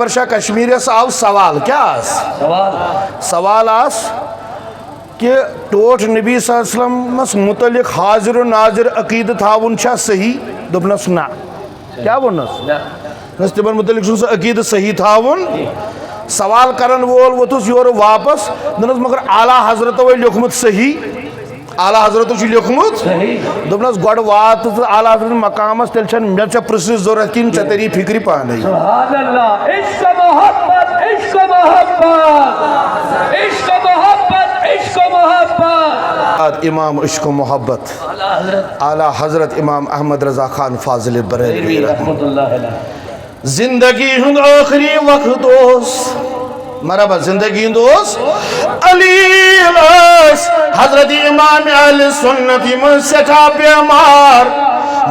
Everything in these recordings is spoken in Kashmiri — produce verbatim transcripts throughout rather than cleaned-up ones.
شاہ کشمیٖرس آو سوال، کیٛاہ آس؟ سوال۔ سوال آس کہ ٹوٹھ نبی صلی اللہ علیہ وسلمس متعلق حاضر و ناظر عقیدٕ تھاوُن چھا صحیح؟ دوٚپنس نہ۔ کیٛاہ ووٚننس؟ نہ۔ دوٚپنس تِمن متعلق چھُنہٕ سُہ عقیدٕ صحیح تھاوُن۔ سوال کرن وول ووٚتھُس یورٕ واپس، دوٚپنس مگر اعلیٰ حضرتو ہے لیوٚکھمُت صحیح۔ اعلیٰ حضرتو چھُ لیوٚکھمُت۔ صحیح۔ دوٚپنس گۄڈٕ وات ژٕ اعلیٰ حضرت مقامس، تیٚلہِ چھنہٕ مےٚ ژےٚ پرژھنٕچ ضروٗرت کِہیٖنۍ، ژےٚ تری فکرِ پانے۔ سبحان اللہ، عشق محبت، عشق محبت، عشق محبت، عشق محبت۔ امام عشق و محبت، اعلیٰ حضرت امام احمد رضا خان فاضل بریلوی رحمۃ اللہ علیہ۔ زندگی ہُنٛد ٲخری وقت اوس، مرحبا، زندگی ہُنٛد اوس۔ علیل ٲسۍ حضرت امام اہل سنت، یِم ٲسۍ سٮ۪ٹھاہ بیمار۔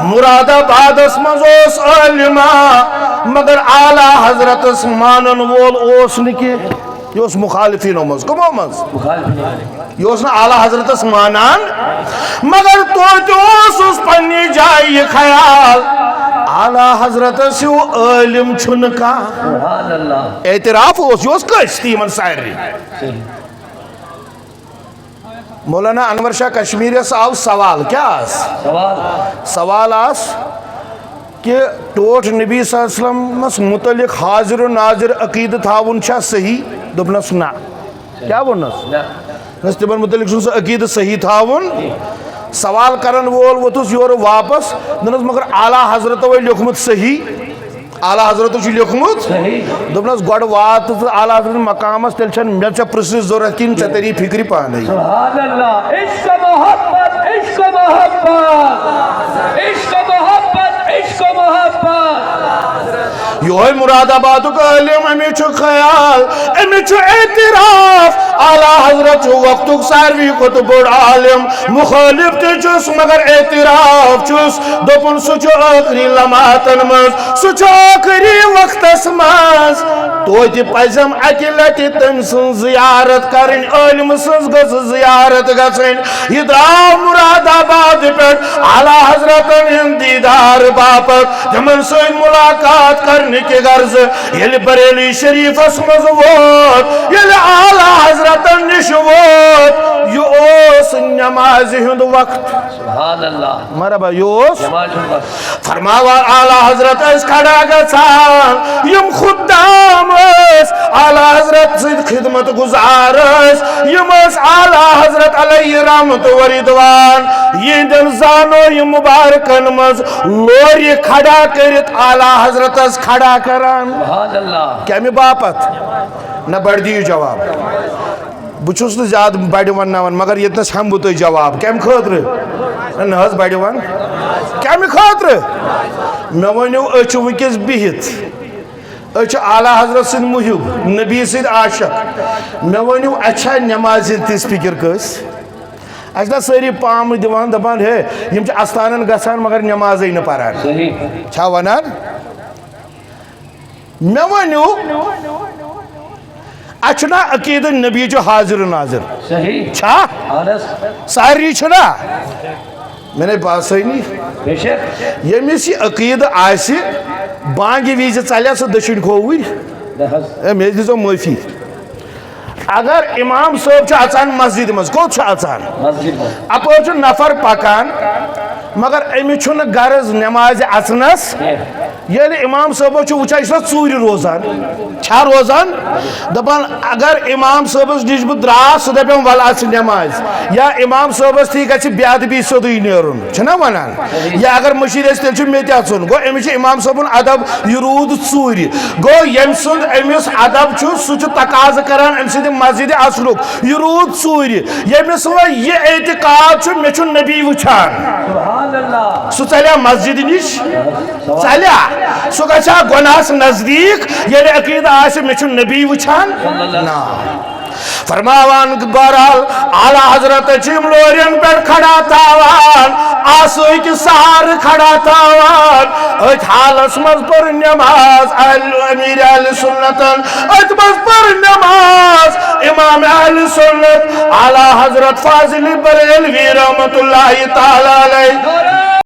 مراد آبادس منٛز اوس عٲلمہ، مگر اعلیٰ حضرتس مانن وول اوس نہٕ کینٛہہ۔ یہِ اوس مخالفینو منٛز۔ کٕمو منٛز؟ مخالفینو۔ یہِ اوس نہٕ اعلیٰ حضرتس مانان، مگر توتہِ اوسُس پننہِ جایہِ یہِ خیال، اعلیٰ حضرتس ہیوٗ عٲلم چھُنہٕ کانٛہہ۔ سبحان اللہ۔ اعتراف اوس، یہِ اوس کٲنٛسہِ تہِ یِمن سارنٕے۔ صحیح۔ مولانا انور شاہ کشمیٖرس آو سوال، کیٛاہ آس؟ سوال۔ سوال آس کہ ٹوٹھ نبی صلی اللہ علیہ وسلمس متعلق حاضر و ناظر عقیدٕ تھاوُن چھا صحیح؟ دوٚپنس نہ۔ کیٛاہ ووٚننس؟ نہ۔ دوٚپنس تِمن متعلق چھُنہٕ سُہ عقیدٕ صحیح تھاوُن۔ سوال کرن وول ووٚتھُس یورٕ واپس، دوٚپنس مگر اعلیٰ حضرتو ہے لیوٚکھمُت صحیح۔ اعلیٰ حضرتو چھُ لیوٚکھمُت۔ صحیح۔ دوٚپنس گۄڈٕ وات ژٕ اعلیٰ حضرت مقامس، تیٚلہِ چھنہٕ مےٚ ژےٚ پرژھنٕچ ضروٗرت کِہیٖنۍ، ژےٚ تری فکرِ پانے۔ سبحان اللہ، عشق محبت، عشق محبت، عشق محبت، عشق محبت۔ یہوے مراد آبادُک عٲلم، أمِس چھُ خیال، أمِس چھُ اعتراف، اعلیٰ حضرت چھُ وقتُک ساروی کھۄتہٕ بوٚڑ عالم۔ مخالف تہِ چھُس مگر اعتراف چھُس۔ دوٚپُن سُہ چھُ ٲخری لمحاتن منٛز، سُہ چھُ ٲخری وقتس منٛز۔ توتہِ پزٮ۪م اکہِ لٹہِ تٔمۍ سٕنٛز زیارت کرٕنۍ، عٲلمہٕ سٕنٛز گٔژھ زیارت گژھٕنۍ۔ یہِ درٛاو مراد آباد پٮ۪ٹھ اعلیٰ حضرتن ہٕنٛدِ دیدار باپتھ، تِمن سۭتۍ ملاقات کرنہٕ کہِ غرضہٕ۔ ییٚلہِ بریلی شریفس منٛز ووت، ییٚلہِ اعلیٰ حضرتن نِش ووت، یہِ اوس نمازِ ہُنٛد وقت۔ سبحان اللہ۔ مرحبا، یہِ اوس۔ نماز ہُنٛد وقت۔ فرماوان اعلیٰ حضرت ٲسۍ کھڑا گژھان، یِم خدام ٲسۍ اعلیٰ حضرت سٕنٛدۍ خدمت گزار ٲسۍ، یِم ٲسۍ اعلیٰ حضرت علیہ رحمت و رضوان یِہنٛدٮ۪ن زانو یِم مبارکن منٛز لورِ کھڑا کٔرِتھ اعلیٰ حضرتس کھڑا کران۔ سبحان اللہ۔ کمہِ باپتھ؟ نہ، بڑٕ دِیِو جواب۔ بہٕ چھُس نہٕ زیادٕ بڑِ ونناوان، مگر ییٚتنس ہٮ۪مہٕ بہٕ تۄہہِ جواب۔ کمہِ خٲطرٕ؟ نہ، نہ حظ، بڑِ ون۔ کمہِ خٲطرٕ؟ مےٚ ؤنِو، أسۍ چھِ وٕنکیٚس بِہِتھ، أسۍ چھِ اعلیٰ حضرت سٕنٛدۍ محب، نبی سٕنٛدۍ عاشق۔ مےٚ ؤنِو، اَسہِ چھا نٮ۪مازِ ہِنٛز تِژھ فِکر کٲنٛسہِ؟ اَسہِ چھِنہ سٲری پامہٕ دِوان، دَپان، ہے، یِم چھِ اَستانَن گژھان، مگر نٮ۪مازٕے نہٕ پَران۔ صحیح۔ چھا وَنان؟ مےٚ ؤنِو، اَسہِ چھُنہ عقیٖدٕ نبی چھُ حاضر و ناظر؟ صحیح۔ چھا؟ اہن حظ۔ سارنٕے چھُنہ؟ مےٚ نے باسٲنی۔ بے شک۔ ییٚمِس یہِ عقیٖدٕ آسہِ، بانگہِ وِزِ ژَلیا سُہ دٔچھِنۍ کھووُر؟ نہ حظ۔ اے، مےٚ دیٖزیو معٲفی۔ اگر امام صٲب چھُ اژان مسجدِ منٛز، کوٚت چھُ اژان؟ مسجد منٛز۔ اپٲرۍ چھُ نفر پکان، مگر أمِس چھُنہٕ غرض نمازِ اژنس۔ کینٛہہ۔ ییٚلہِ امام صٲبس چھُ وٕچھان، یہِ چھُ ژوٗرِ روزان۔ چھا روزان؟ دپان، اگر امام صٲبس نِش بہٕ درٛاس، سُہ دپٮ۪م، "ول اژ نمازِ۔" یا امام صٲبس تھی گژھِ بے ادبی سیوٚدُے نیرُن، چھُنہ ونان؟ یا اگر مٔشیٖد آسہِ، تیٚلہِ چھُ مےٚ تہِ اژُن۔ گوٚو، أمِس چھُ امام صٲبُن ادب، یہِ روٗد ژوٗرِ۔ گوٚو، ییٚمۍ سُنٛد أمِس ادب چھُ، سُہ چھُ تقاضہٕ کران أمۍ سٕنٛدِ مسجدِ اصلُک۔ یہِ روٗد ژوٗرِ۔ ییٚمِس وۄنۍ یہِ اعتقاد چھُ، مےٚ چھُ نبی وٕچھان۔ سُہ ژَلیا مسجدِ نِش؟ ژَلیا؟ سُہ گژھیا گۄناہَس نزدیٖک؟ ییٚلہِ عقیٖدٕ آسہِ، مےٚ چھُ نبی وٕچھان؟ نہ۔ فرماوان، بہرحال، اعلیٰ حضرت چھِ یِم لورٮ۪ن پٮ۪ٹھ کھڑا تھاوان، آسہٕ أکِس سہارٕ کھڑا تھاوان۔ أتھۍ حالس منٛز پٔر نماز اہل، امیر اہل سنتن، أتھۍ منٛز پٔر نماز امام اہل سنت اعلیٰ حضرت فاضل بریلوی رحمت اللہ تعالیٰ علیہ۔